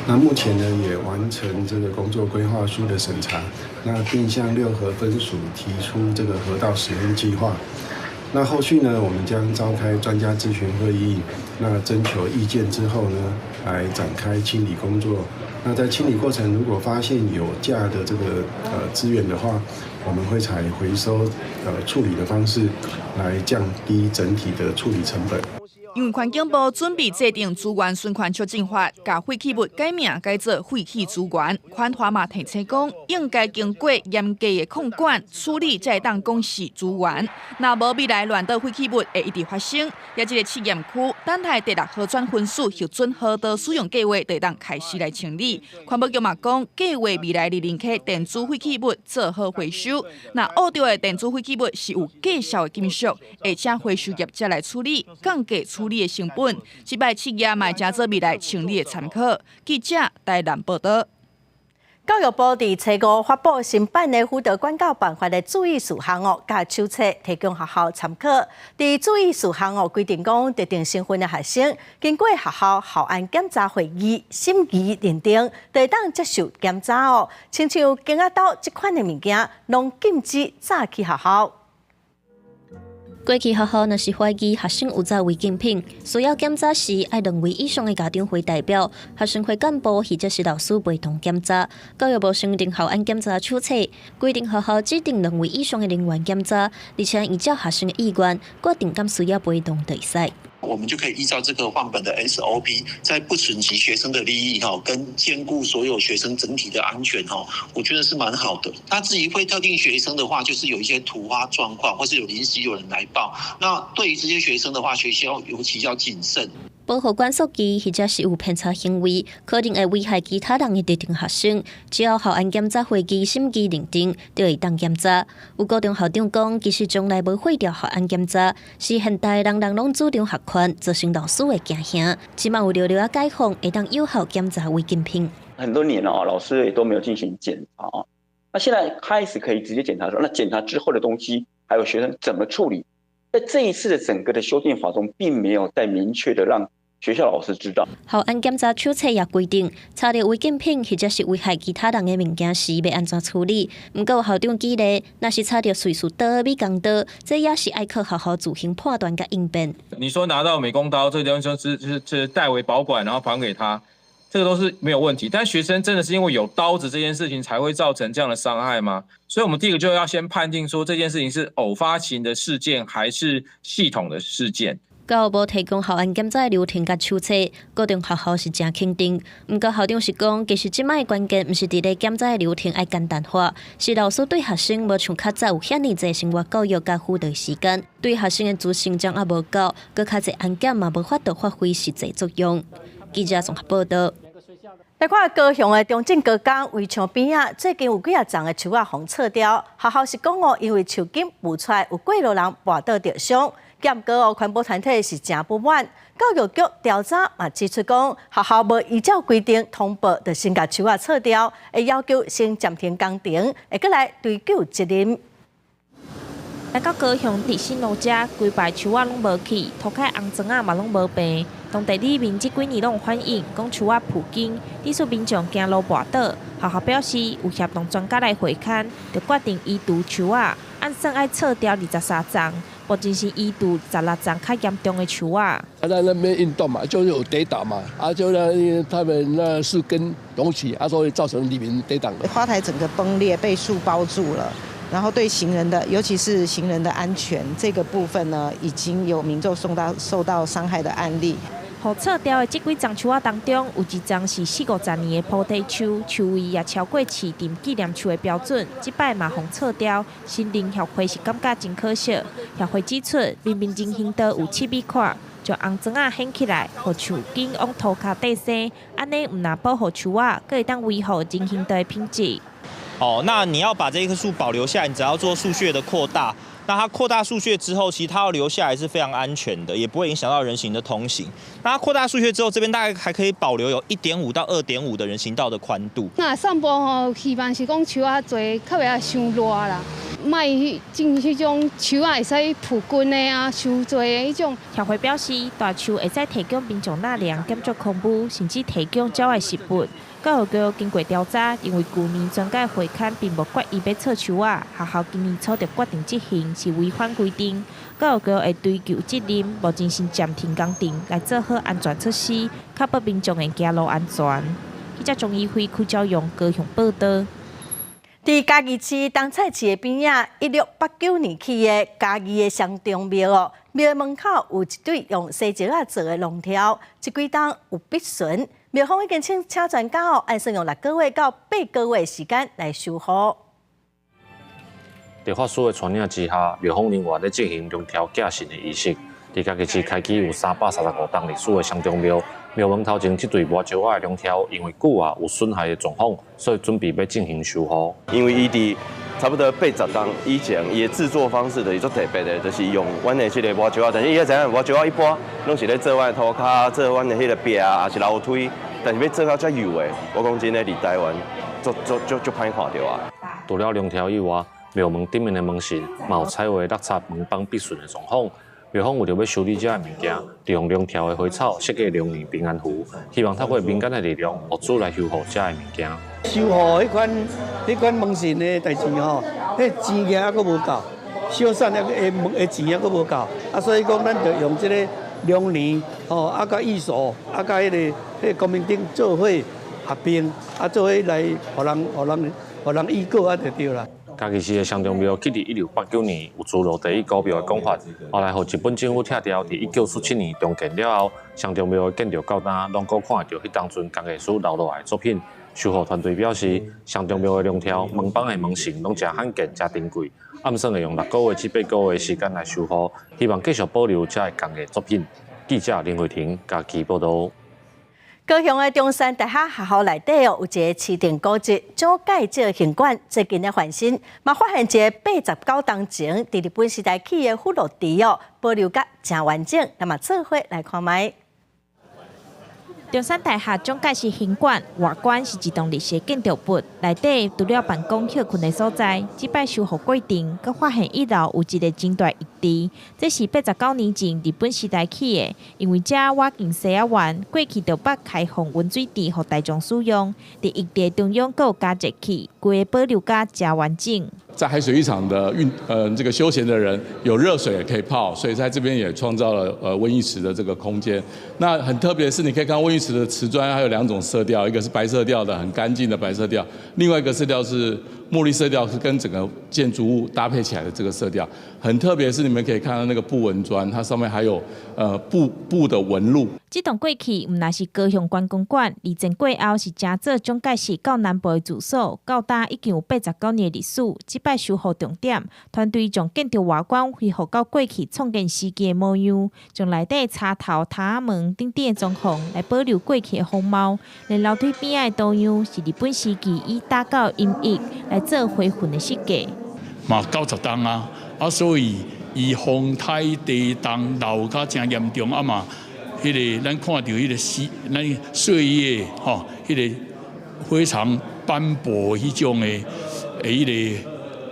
那目前呢，也完成這個工作規劃書的審查，那並向六合分署提出這個河道使用計劃。那後續呢，我們將召開專家諮詢會議，那徵求意見之後呢，來展開清理工作。那在清理過程，如果發現有價的這個資源的話，我們會採回收處理的方式，來降低整體的處理成本。因為環境部準備制定資源循環促進法，共廢棄物改名改做廢棄資源。寬華嘛提醒講，應該經過嚴格的控管處理，才會當講是資源。若無未來亂倒廢棄物會一直發生。也這個試驗區，等待第六河川分署核准河道使用計劃，就會當開始來清理。環保局嘛講，計劃未來佇林溪電子廢棄物做好回收。若挖著的電子廢棄物是有價數的金屬，會請回收業者來處理，降低處理的成本。這擺試驗嘛會成做未來清理的參考。記者台南報導。教育部佇初五發布新版的輔導管教辦法的注意事項哦，佮手冊提供學校參考。佇注意事項哦規定講，特定身份的學生經過學校校安檢查會議審議認定，就會當接受檢查哦。親像弓仔刀這款的物件，攏禁止載去學校。過去學校若是懷疑學生有載違禁品，需要檢查時，愛兩位以上的家長會代表、學生會幹部或者是老師陪同檢查。教育部修訂校安檢查手冊，規定學校指定兩位以上的人員檢查，而且依照學生的意願，決定敢需要陪同就會使。我們就可以依照這個範本的 SOP，在不損及學生的利益哈，跟兼顧所有學生整體的安全哈，我覺得是蠻好的。那至於非特定學生的話，就是有一些突發狀況，或是有臨時有人來報，那對於這些學生的話，學校尤其要謹慎。保護管束機或者是有偏差行為，可能會危害其他人的特定學生，只要校安檢查會議審議認定，就會當檢查。有高中校長講，其實從來無廢掉校安檢查，是現代人人攏主張學權，造成老師的驚嚇。這馬有條例解放，會當有效檢查違禁品。很多年了啊，老師也都沒有進行檢查啊。那現在開始可以直接檢查的時候，那檢查之後的東西，還有學生怎麼處理？在這一次的整個的修訂法中，並沒有再明確的讓學校老師知道。校安檢查手冊也規定，查著違禁品或者是危害其他人的物件時，欲按怎處理？毋過校長舉例，若是查著瑞士刀、美工刀，這也是愛靠學校自行判斷佮應變。你說拿到美工刀，這個東西是代為保管，然後還給他，這個都是沒有問題。但學生真的是因為有刀子這件事情才會造成這樣的傷害嗎？所以，我們第一個就要先判定說，這件事情是偶發型的事件，還是系統的事件。教育部提供校安檢查的流程佮手冊，高中學校是誠肯定。毋過校長是講，其實這擺的關鍵毋是佇咧檢查的流程愛簡單化，是老師對學生無像較早有遐爾濟生活教育佮輔導時間，對學生的資訊掌握無夠，閣較濟安檢嘛無法度發揮實際作用。記者綜合報導。來看高雄的中正高工圍牆邊仔，最近有幾仔叢的樹仔予切掉。學校是講哦，因為樹根浮出來有過路人跋倒著傷。毋過哦，環保團體是誠不滿，教育局調查嘛指出講，學校無依照規定通報，就先共樹仔切掉，會要求先暫停工程，會閣來追究責任。來到高雄佇新路遮，規排樹仔攏無去，塗跤紅磚仔嘛攏無病。當地里民這幾年攏反映，講樹仔浮根，致使民眾行路跋倒。學校表示有協同專家來會勘，就決定移除樹仔，按算愛切掉23叢，目前是移除16叢較嚴重的樹仔。他在那邊運動嘛，就是有跌倒嘛，啊，就那他們那樹根隆起，啊，所以造成里民跌倒。花台整個崩裂，被樹包住了。然後對行人的，尤其是行人的安全這個部分呢，已經有民眾受到傷害的案例。予切掉的這幾叢樹仔當中，有一叢是四五十年的菩提樹，樹位也超過市鎮紀念樹的標準。這擺嘛予切掉，森林協會是感覺真可惜。協會指出，明明人行道有7米闊，將紅磚仔掀起來，予樹根往塗跤底生，按呢毋但保護樹仔，閣會當維護人行道的品質。哦，那你要把這一棵樹保留下來，你只要做樹穴的擴大。那它擴大樹穴之後，其實它要留下來是非常安全的，也不會影響到人行的通行。那它擴大樹穴之後，這邊大概還可以保留有1.5到2.5的人行道的寬度。那散步吼，希望是講樹仔濟，較袂遐傷熱啦，莫種彼種樹仔會使浮根的啊，傷濟的彼種。協會表示，大樹會使提供民眾納涼、減少空污，甚至提供鳥的食物。教育局經過調查，認為舊年專家會勘並無決議欲切樹仔，學校今年初就決定執行，是違反規定。教育局會追究責任，目前先暫停工程，來做好安全措施，確保民眾的行路安全。記者鍾怡輝、柯昭勇高雄報導。佇嘉義市冬菜市的邊仔，1689年起的嘉義的雙忠廟哦，廟門口有一對用西石仔做的龍柱，這幾冬有覕損。廟方已經請請專家哦，按算用6個月到8個月時間來修復。佇法師的帶領之下，廟方人員咧進行龍柱寄神的儀式。佇嘉義市開基有335冬歷史的雙忠廟，廟門頭前這對磨石仔的龍柱，因為久啊有損害的狀況，所以準備欲進行修復。因為伊佇差不多80冬以前，伊的製作方式就是足特別的，就是用阮的這个磨石仔。但是伊愛知影，磨石仔一般攏是咧做阮的塗跤，做阮的彼个壁，抑是樓梯。但是欲做到遮幼的，我講真的，佇台灣足足足足歹看著啊。除了龍柱以外，廟門頂面的門神嘛有彩畫落漆門枋覕損的狀況。廟方為著欲修理這个物件，利用龍柱的花草設計龍年平安符，希望透過民間的力量，募資來修復這个物件。修復彼款門神的代誌吼，彼錢額猶閣無夠，小散猶的門的錢猶閣無夠，啊，所以講咱就用這个龍年吼，啊，佮藝術，啊，佮彼个光明頂做伙合併，啊，做伙來予人、予人、予人預告啊，就對啦。嘉義市的雙忠廟起佇1989年有諸羅第一古廟的講法，後來予日本政府拆掉。佇1947年重建了後，雙忠廟的建築到今攏閣看會著彼當陣工藝師留落來的作品。修復團隊表示，雙忠廟的龍柱、門枋的門神攏誠罕見、誠珍貴，按算會用6個月至8個月的時間來修復，希望繼續保留這个工藝作品。記者林慧婷嘉義報導。高雄的中山大學學校內底哦，有一个市定古蹟蔣介石行館，最近咧翻新，嘛發現一个89冬前佇日本時代起的葫蘆池哦，保留甲誠完整。那麼做伙來看覓。中山大學蔣介石行館外觀是一棟日式建築物，內底除了辦公歇睏的所在，這擺修復過程，閣發現一樓有一个真大浴池，這是89年前日本時代起的，因為這倚近西仔灣，過去就捌開放溫水池予大眾使用，佇浴池中央閣有加熱器，規个保留甲誠完整。在海水浴場的這個休閒的人有熱水也可以泡，所以在這邊也創造了溫浴池的這個空間。那很特別的是，你可以看溫浴池的瓷磚還有兩種色調，一個是白色調的很乾淨的白色調，另外一個色調是墨綠色調，是跟整個建築物搭配起來的這個色調。很特別是你們可以看到那個布紋磚，它上面還有布的紋路。這棟過去毋但是高雄觀光館，二戰過後是成做蔣介石到南部的住所，到今已經有89年的歷史。這擺修復重點，團隊將建築外觀恢復到過去創建時期的模樣，將內底插頭、窗門等等的裝潢來保留過去的風貌。連樓梯邊仔的圖樣是日本時期以打鉸音域來做花紋的設計。嘛90冬啊，啊所以伊風颱地動漏甲誠嚴重啊嘛。彼个咱看著彼个歲，咱歲月吼，彼个非常斑駁彼種的彼个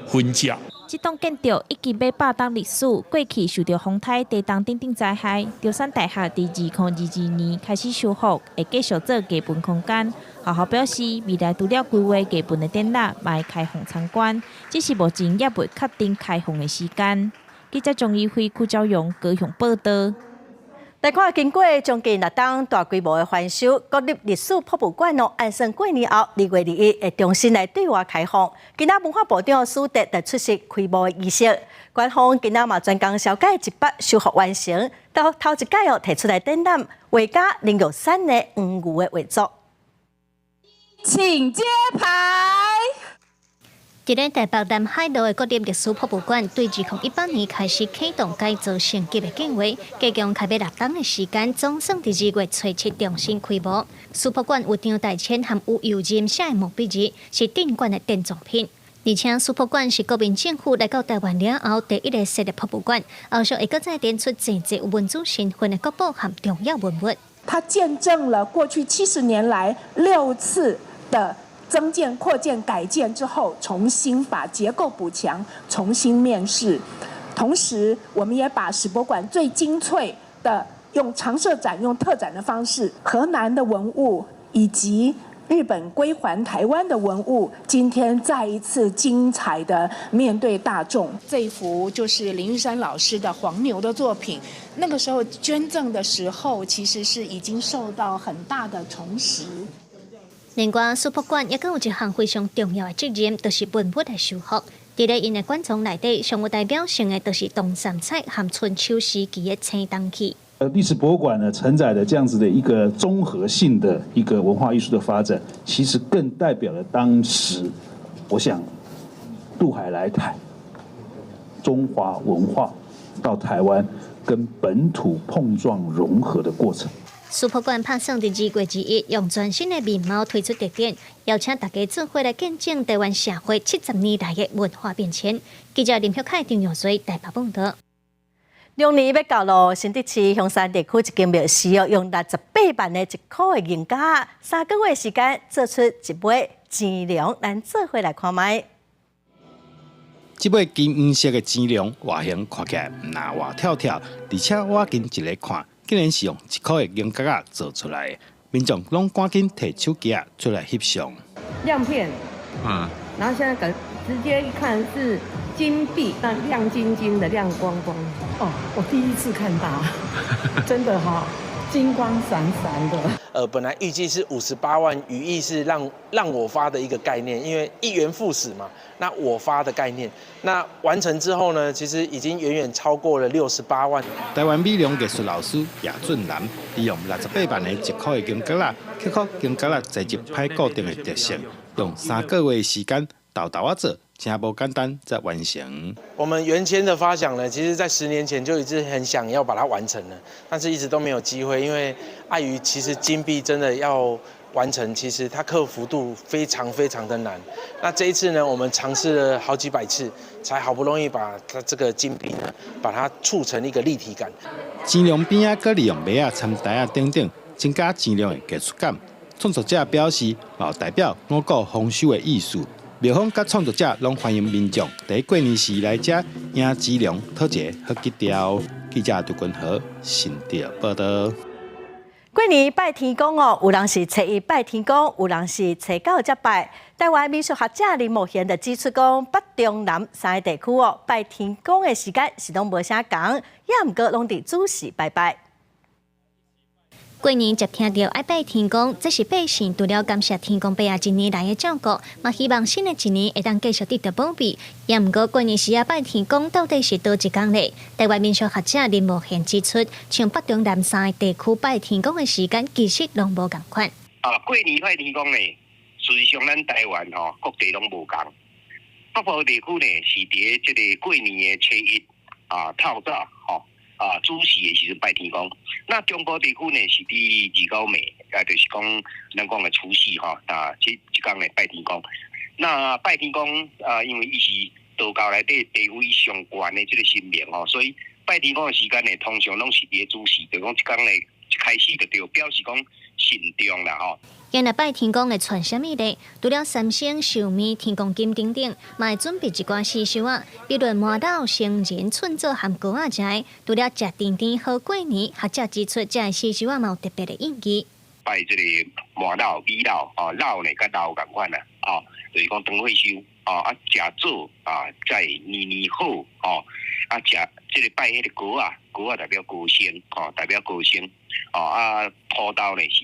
痕跡。這棟建築已經欲100冬歷史，過去受著風颱、地動等等災害，中山大學佇2022年開始修復，會繼續做藝文空間。學校表示，未來除了規劃藝文的展覽，嘛會開放參觀，只是目前猶未確定開放的時間。記者鍾怡輝、柯昭榮高雄報導。來看，經過將近6冬大規模的翻修，國立歷史博物館哦，按算過年後2月21會重新來對外開放。今仔文化部長史哲就出席開幕儀式，館方今仔嘛專工小解一筆修復完成，到頭一屆哦提出來展覽畫家林玉山的黃牛的畫作。請揭牌。佇咧台北南海路的國立歷史博物館，對2018年開始啟動改造升級的計劃，計共開欲6冬的時間，總算佇2月初7重新開幕。史博館有張大千和吳又任寫的毛筆字，是鎮館的典藏品。而且史博館是國民政府來到台灣了後第一个設立博物館，後續會閣再展出濟濟有民族身份的國寶和重要文物。它見證了過去70年來6次的增建、擴建、改建之後，重新把結構補強，重新面世。同時，我們也把史博館最精粹的用常設展、用特展的方式，河南的文物以及日本歸還台灣的文物，今天再一次精彩的面對大眾。這幅就是林玉山老師的黃牛的作品，那個時候捐贈的時候，其實是已經受到很大的蟲蝕。另外，史博館猶閣有一項非常重要的責任，就是文物的修復。佇咧𪜶的館藏內底，上有代表性的就是唐三彩和春秋時期的青銅器。歷史博物館呢，承載的這樣子的一個綜合性的一個文化藝術的發展，其實更代表了當時，我想渡海來台，中華文化到台灣跟本土碰撞融合的過程。史博館拍算佇2月21，用全新的面貌推出特展，邀請大家做伙來見證台灣社會70年來的文化變遷。記者林旭凱、張耀瑞台北報導。龍年欲到囉，新竹市香山地區一間廟宇哦，用68萬的一箍的銀角，3個月時間做出一尾錢龍，咱做伙來看覓。這尾金黃色的錢龍外形看起來毋若活跳跳，而且倚近一下看，竟然是用一箍的銀角仔做出來的。民眾攏趕緊提手機仔出來翕相。亮片，然後現在感直接一看是金幣，那亮晶晶的，亮光光。哦，我第一次看到，真的哈，金光閃閃的。本來預計是58萬餘意是讓我發的一個概念，因為一元復始嘛，那我發的概念，那完成之後呢，其實已經遠遠超過了68萬。台灣美容藝術老師葉俊南利用68萬的一箍的銀角仔，克服銀角仔材質歹固定的特性，用3個月時間沓沓仔做，真無簡單才完成。我們原先的發想呢，其實在10年前就一直很想要把它完成了，但是一直都沒有機會，因為礙於其實金幣真的要完成，其實它克服度非常非常的難。那這一次呢，我們嘗試了好幾百次，才好不容易把它這個金幣呢，把它促成一個立體感。錢龍邊仔閣利用麥仔摻台仔等等，增加錢龍的藝術感。創作者表示，有代表五穀豐收的意思。廟方佮創作者攏歡迎民眾佇過年時來遮迎錢龍，討一個好吉兆。記者杜君和新竹報導。過年拜天公哦，有人是初一拜天公，有人是初九才拜。台灣民俗學者林茂賢就指出講，北中南三个地區哦，拜天公的時間是攏無啥仝，也毋過攏佇子時拜拜。過年接聽著愛拜天公，這是百姓除了感謝天公伯仔一年來的照顧，嘛希望新的一年會當繼續得到保庇。也毋過過年時仔拜天公到底是佗一工咧？台灣民俗學者林茂賢指出，像北中南三个地區拜天公的時間，其實攏無仝款。啊，過年拜天公呢，事實上咱台灣吼各地攏無仝。北部地區呢是佇這个過年的初一啊透早吼。啊，子時的時陣拜天公，那中部地區呢是佇29暝，啊，就是講咱講的除夕吼，啊，這這工呢拜天公。那拜天公啊，因為伊是道教內底地位上懸的這个神明吼，所以拜天公的時間呢，通常攏是佇子時，就講這工呢一開始就對，表示講慎重啦吼。今日拜天公會傳啥物呢？除了三牲、壽麵、天公金等等，嘛會準備一寡時壽仔，比如麻豆、杏仁、寸棗和糕仔食。除了食甜甜好過年，學者指出，這時壽仔嘛有特別的意義。拜這个麻豆、米豆，哦，老呢佮老仝款啦，哦，就是講長歲壽，哦，啊，食棗啊，才會年年好，哦，啊，食這个拜彼个糕仔，糕仔代表高升，哦，代表高升，哦，啊，土豆呢是。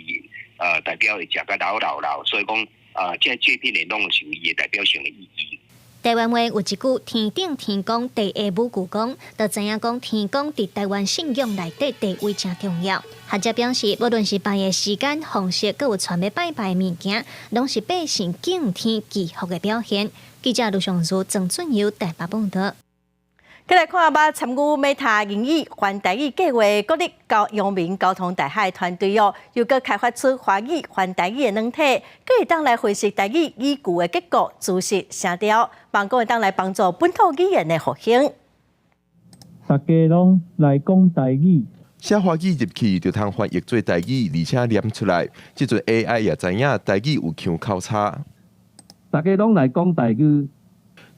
代表會食甲老老老，所以講啊，這祭品呢，攏是有伊的代表性的意義。台灣話有一句“天頂天公，地下母舅公”，就知影講天公佇台灣信仰內底地位誠重要。學者表示，無論是拜的時間、方式，閣有傳欲拜拜的物件，攏是百姓敬天祈福的表現。記者盧尚如、鄭俊佑台北報導。繼來看捌參與 Meta 英語翻台語計畫，國立高陽明交通大學團隊哦，又閣開發出華語翻台語的軟體，閣會當來分析台語語句的結構、姿勢、聲調，望講會當來幫助本土語言的復興。大家攏來講台語。寫華語入去就通翻譯做台語，而且念出來。這陣 AI 也知影台語有腔口差。大家攏來講台語。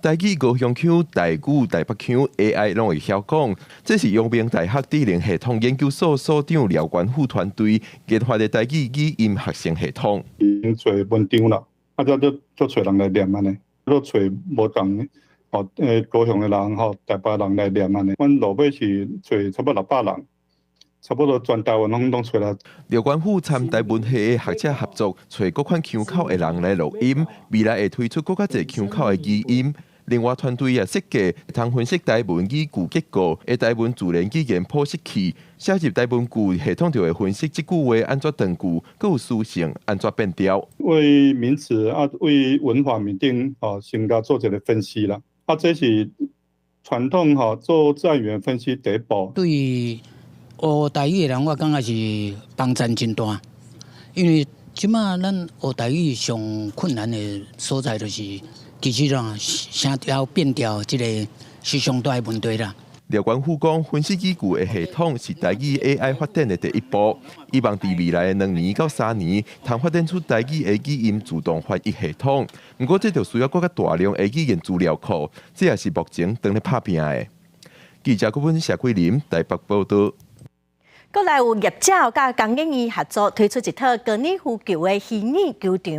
台語高雄腔、台語台北腔，AI 攏會曉講。這是陽明大學智能系統研究所所長廖元富團隊研發的台語語音合成系統。已經揣文章啦，啊，才才揣人來念按呢，閣揣無仝吼，高雄的人吼，台北人來念按呢。阮落尾是揣差不多600人，差不多全台灣攏攏揣啦。廖元富參台文系的學者合作，揣各款腔口的人來錄音，未來會推出閣較濟腔口的語音。另外團隊也設計通分析台文語句結構的台文自然語言剖析器，寫入台文句，系統就會分析這句話按怎斷句，閣有詞性按怎變調。對名詞啊，對文法面頂吼，先共做一個分析啦。啊，這是傳統吼做自然語言分析第一步。對學台語的人，我感覺是幫贊真大，因為這馬咱學台語上困難的所在就是，其實啦，聲調變調，這個是上大的問題啦。廖冠富講，分析語句的系統是台語 AI 發展的第一步，希望佇未來的2年到3年，通發展出台語的語音自動翻譯系統。毋過，這就需要閣較大量的語言資料庫，這也是目前正咧拍拚的。記者郭文謝桂林台北報道。閣來有業者佮工研院合作推出一套高爾夫球的虛擬球場，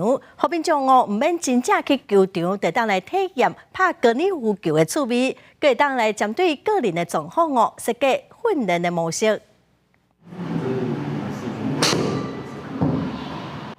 予民眾哦毋免真正去球場，就當來體驗拍高爾夫球的趣味，閣會當來針對個人的狀況哦設計訓練的模式。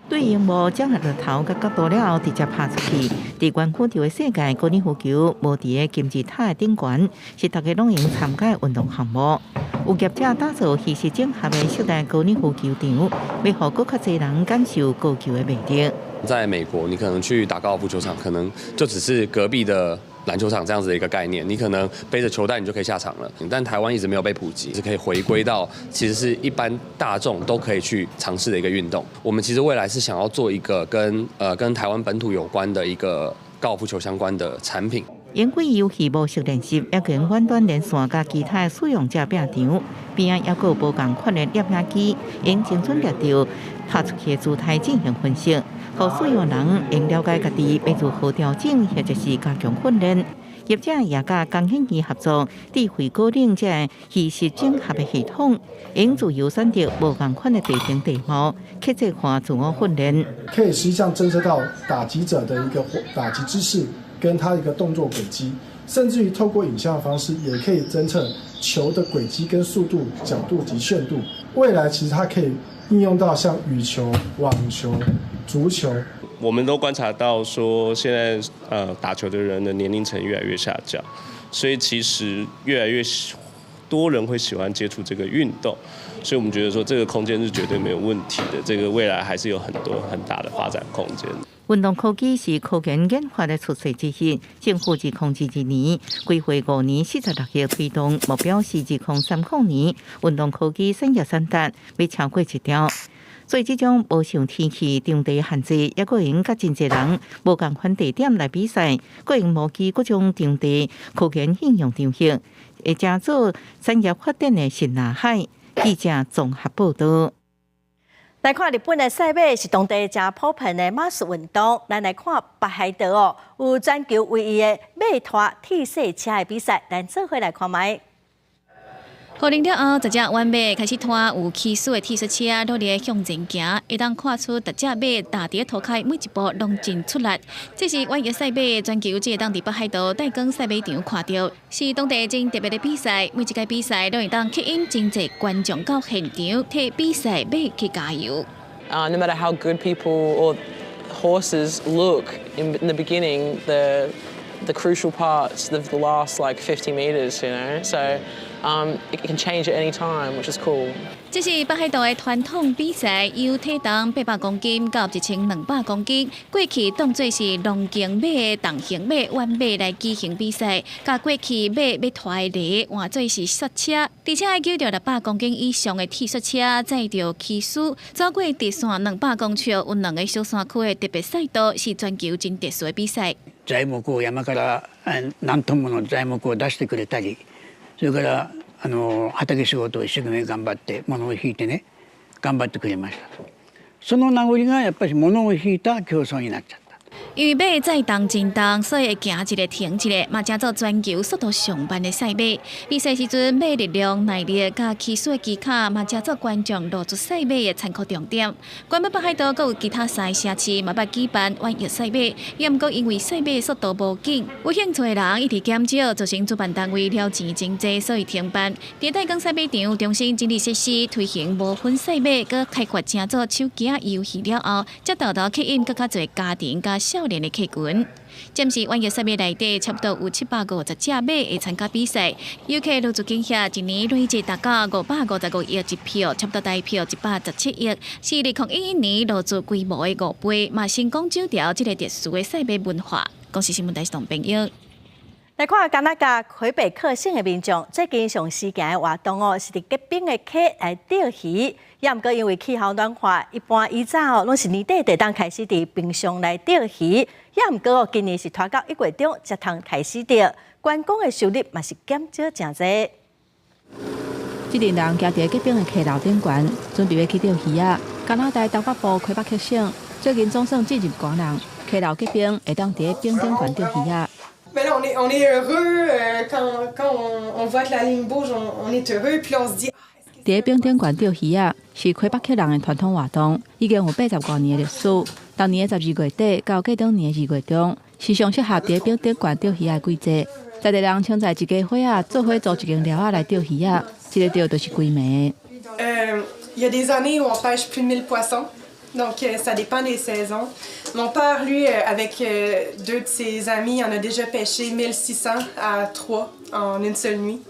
對螢幕將日頭佮角度了後，直接拍出去。佇元宇宙的世界，高爾夫球無佇个金字塔的頂懸，是大家攏會用參加的運動項目。有業者打造虛實整合的室內高爾夫球場，欲予閣較濟人感受高球的魅力。在美國，你可能去打高爾夫球場，可能就只是隔壁的籃球場這樣子的一個概念，你可能背着球袋你就可以下場了。但台灣一直沒有被普及，是可以回歸到其實是一般大眾都可以去嘗試的一個運動。我們其實未來是想要做一個跟台灣本土有關的一個高爾夫球相關的產品。因為遊戲模式練習，抑跟遠端連線佮其他使用者拼場，邊仔猶閣有無仝款的攝影機，用精準掠著拍出去的姿態進行分析，予使用人會了解家己欲如何調整，或者是加強訓練。業者也佮工研院合作，智慧果嶺這个虛實整合的系統，用自由選擇無仝款的地形地貌，客製化自我訓練。可以實際上偵測到打擊者的一個打擊姿勢，跟他一個動作軌跡，甚至於透過影像的方式，也可以偵測球的軌跡跟速度、角度及旋度。未來其實它可以應用到像羽球、網球、足球。我們都觀察到說，現在打球的人的年齡層越來越下降，所以其實越來越多人會喜歡接觸這個運動，所以我們覺得說這個空間是絕對沒有問題的，這個未來還是有很多很大的發展空間。運動科技是科研研發的趨勢之一。政府2022年規劃5年46億推動，目標是2030年運動科技產業產值欲超過1兆。所以這種無受天氣、場地限制，抑閣會用佮真濟人無仝款地點來比賽，閣用模擬各種場地科研應用場域，會成做產業發展的新藍海。記者綜合報導。來看日本的賽馬是當地誠普遍的馬術運動。咱來看北海道哦，有全球唯一的馬拖鐵雪車的比賽，咱做伙來看覓。雨冷了後，十隻彎馬開始拖有騎士的鐵雪車，努力向前行，會當看出逐隻馬踏佇塗跤每一步攏真出力。這是越野賽馬全球只會當佇北海道帶崗賽馬場看著，是當地真特別的比賽。每一屆比賽攏會當吸引真濟觀眾到現場，替比賽馬去加油。 No matter how good people or horses look in the beginning, the crucial parts, the last like 50 meters. So it can change at any time, which is cool. 這是北海道的傳統比賽，由體重800公斤到1200公斤，過去當做是農耕馬的重型馬、彎馬來舉行比賽，共過去馬欲拖的犁換做是雪車，而且愛揪著600公斤以上的鐵雪車，載著騎士走過直線200公尺，有兩个小山區的特別賽道，是全球真特殊的比賽。材木を山から何トンもの材木を出してくれたり、それから畑仕事を一生懸命頑張って物を挽いてね、頑張ってくれました。その名残がやっぱり物を挽いた競争になっちゃった。因為馬載重真重，所以會行一下停一下，嘛成做全球速度上慢的賽馬。比賽時陣，馬力量、耐力佮騎士的技巧，嘛成做觀眾路出賽馬的參考重點。原本北海道閣有其他三個城市嘛捌舉辦越野賽馬，也毋過因為賽馬速度無緊，有興趣的人一直減少，造成主辦單位了錢真濟，所以停辦。佇帶崗賽馬場重新整理設施，推行無痕賽馬，閣開發成做手機仔遊戲了後，才沓沓吸引閣較濟家庭佮佮少年的客群。暫時環遊賽馬內底，差不多有750隻馬會參加比賽。遊客陸續驚嚇，一年累計達到555億一票，差不多台票117億，是2011年落注規模的5倍，嘛成功走調這个特殊的賽馬文化。公視新聞台是董朋友。來看加拿大魁北克省的民眾最近上時行的活動哦，是佇結冰的溪來釣魚。也毋過因為氣候暖化，一般以早哦攏是年底就當開始佇冰上來釣魚。也毋過哦，今年是拖到1月中才通開始釣，觀光的收入嘛是減少誠濟。這陣人行佇結冰的溪流頂懸，準備欲去釣魚仔。加拿大東北部魁北克省最近總算進入寒冷，溪流結冰會當佇冰頂懸釣魚仔。 Ben là, on est heureux quand on voit que la ligne bouge, on est heureux, puis on se dit. 佇冰頂懸釣魚仔是魁北克人的傳統活動，已經有80外年的歷史。逐年的12月底到過當年的2月中，是上適合佇冰頂懸釣魚仔的季節。在地人穿在一家伙仔，做伙租一間寮仔來釣魚仔，這个釣就是規暝。 Il y a des années où on pêche plus de 1000 poissons, donc ça dépend des saisons. Mon père, lui, avec deux de ses amis, en a déjà pêché 1600 à trois en une seule nuit.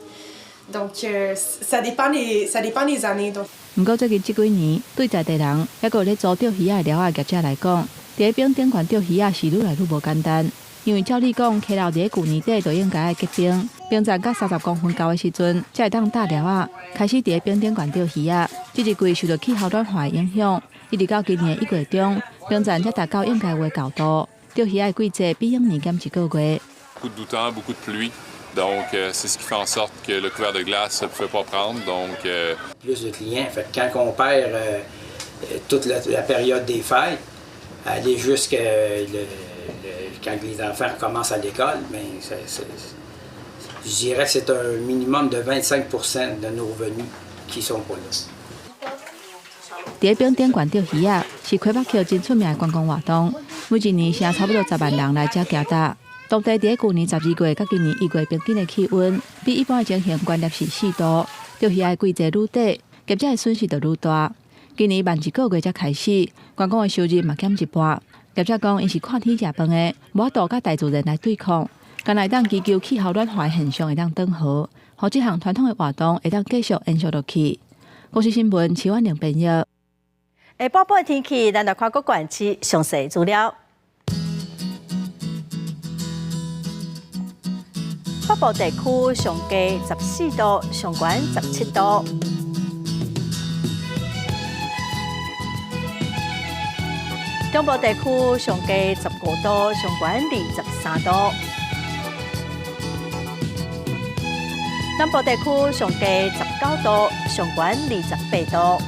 Donc ça dépend des années. Donc. 毋過最近這幾年，對在地人抑閣有咧租釣魚仔的寮仔業者來講，佇冰頂懸釣魚仔是愈來愈無簡單。因為照理講，溪流佇舊年底就應該愛結冰，冰層到30公分厚的時陣，才會當搭寮仔，開始佇冰頂懸釣魚仔。這一季受到氣候暖化的影響，一直到今年1月中，冰層才達到應該有的厚度。釣魚仔的季節比往年減一個月。 Beaucoup de doux temps, beaucoup de pluie. Donc, c'est ce qui fait en sorte que le couvert de glace ne pouvait pas prendre. Donc, Plus de clients. Fait que quand on perd toute la période des fêtes, aller jusqu'à quand les enfants recommencent à l'école, bien, je dirais que c'est un minimum de 25 de nos revenus qui sont pas là. 佇冰頂懸釣魚仔是魁北克真出名的觀光活動，每一年成差不多10萬人來遮行踏。當地佇舊年12月佮今年1月平均的氣溫，比一般的情形懸攝氏4度。釣魚仔的季節愈短，業者的損失就愈大。今年慢一個月才開始，觀光的收入嘛減一半。業者講，𪜶是看天食飯的，無法度佮大自然來對抗，干焦會當祈求氣候暖化的現象會當轉好，予這項傳統的活動會當繼續延續落去。公視新聞，徐婉玲編譯。下晡的天氣，咱來看各縣市詳細資料。北部地區上低14度，上懸17度。中部地區上低15度，上懸23度。南部地區上低19度，上懸28度。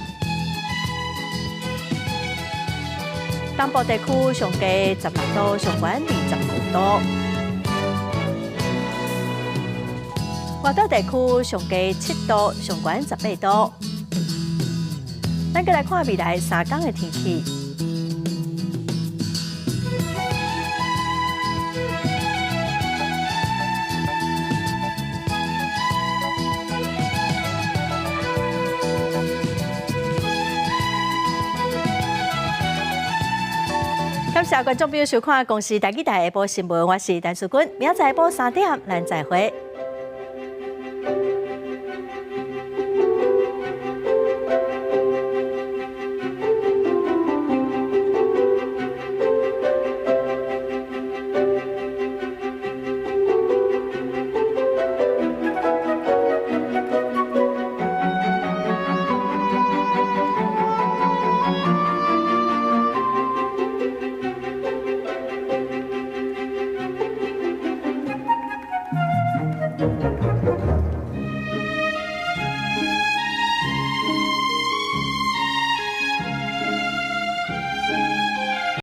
東部地區上低16度，上懸25度。外島地區上低7度，上懸18度。咱閣來看未來3工的天氣。感謝觀眾朋友收看《公視台語台下晡新聞》，我是陳淑君，明仔載下晡3點，咱再會。